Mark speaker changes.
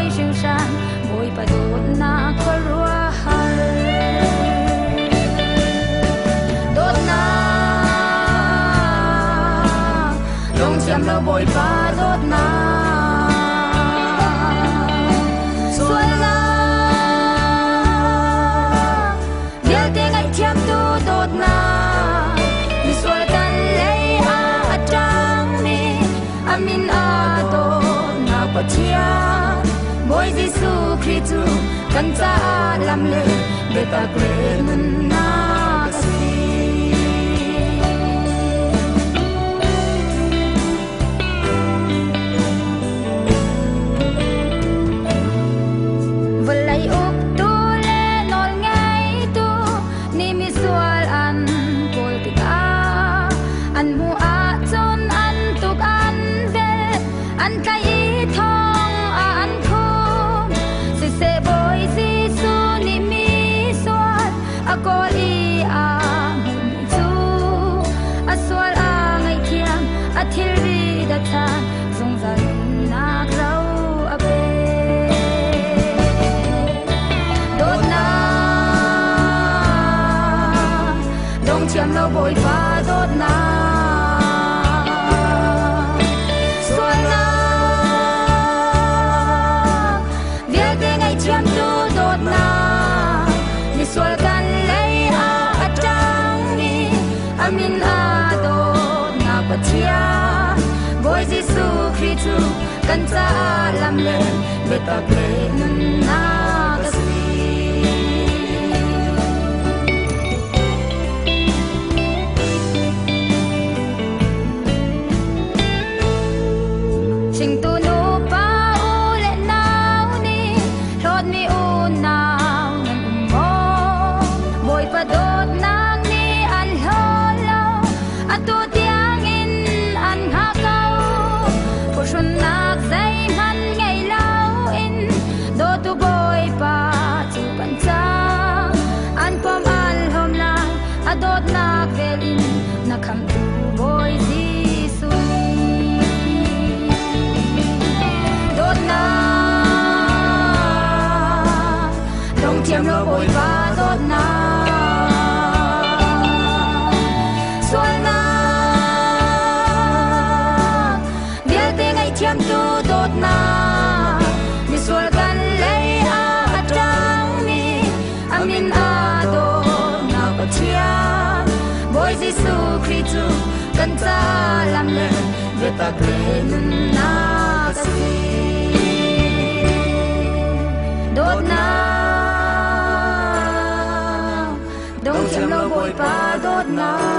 Speaker 1: Hringhran Bawipa dawtnak khuaruahhar. Dawtnak dongthiam lo Bawipa dawtnak, sualnak vialte ngaihthiamtu dawtnak, misual kan lei ah a ṭangmi a min a dawtnak Pathian Bawi Jesuh Khrih cu kan caah lam le biatak le nunnak a si. Vawlei uktu le nawlngeitu nih misual an kawl tikah an hmuh ahcun an tuk an velh, an tlaih i thong ah an khum. Siseh Bawi Jesuh nih misual a kawl i a hmuhmi cu a sual a ngaihthiam, a thilri dathan zungzal nunnak ro a pek. Dawtnak dongthiam lo Bawipa dawtnak, sualnak vialte ngaihthiamtu dawtnak, misual kan lei ah a ṭangmi a min a dawtnak Pathian Bawi Jesuh Khrih cu kan caah lam le biatak le nunnak a si. Hringtu nupa u le nau nih hlawtmi unau nan um maw? Bawipa dawtnak nih an hlaw lo, atu tiangin an hngah ko. Phuhrunnak zeihmanh ngei loin dawtu Bawipa cu kan cang. An pom an hlawm lai, a dawtnak vel in na khamhtu Bawi Jesuh nih. Dawtnak dongthiam lo Bawipa dawtnak, sualnak vialte ngaihthiamtu dawtnak, misual kan lei ah a ṭangmi a min a dawtnak Pathian Bawi Jesuh Khrih cu kan ca lam le biatak le nunnak a si. Dawtnak dongthiam lo Bawipa dawtnak.